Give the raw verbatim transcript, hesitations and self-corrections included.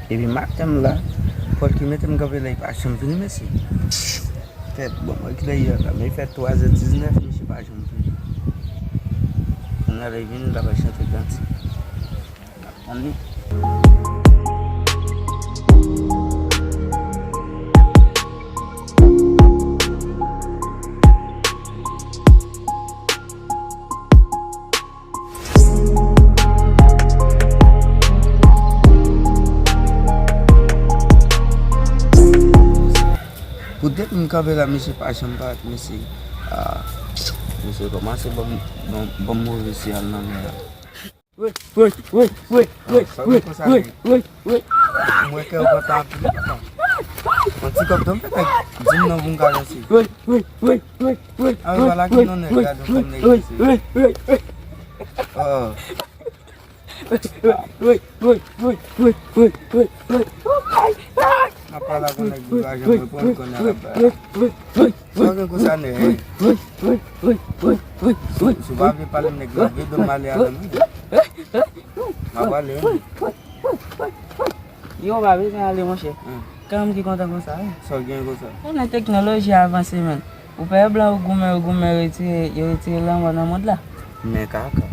Epi maten m la, Pòl ki mete m kanpe la, li pa janm vini, mesye. Fè, bon, mwen ki lè yè la, men li fè twazè diznèf, misye pa janm vini. Kounye a lè li vini, l ap al chante kantik. N ap tann li. Pou depi m kanpe la, misye pa janm parèt, mesye. Ah, misye kòmanse ban m, ban m, ban m move siyal nan men an. Woy, woy, woy, woy, woy, woy, woy, woy, woy. M wè kè w kontan anpil, papa. Yon ti kòb tou m fè nèg di m non pou m ka danse. Woy, woy, woy, woy, woy, woy. Ah, wi, voilà ki non nèg la, donk nèg danse. Woy, woy, woy, woy. Oh. Woy, woy, woy, woy, woy, woy, woy. Oh my God. M ap pale ak yon nèg ki pa janm reponn, kounye a l ap pale. Sa w gen konsa nèg, hey. Si w pa vle pale nèg la, vle do m ale avè m. M ap ale, wi. Yo, w pa bezwen ale, monchè. Hmm. Kè m ki kontan konsa, wi. Sa w gen konsa? Konnen teknoloji avanse, menn. Ou pa wè blan yo goumen, yo goumen retire, yo retire lanmò nan mond la. Men kaka.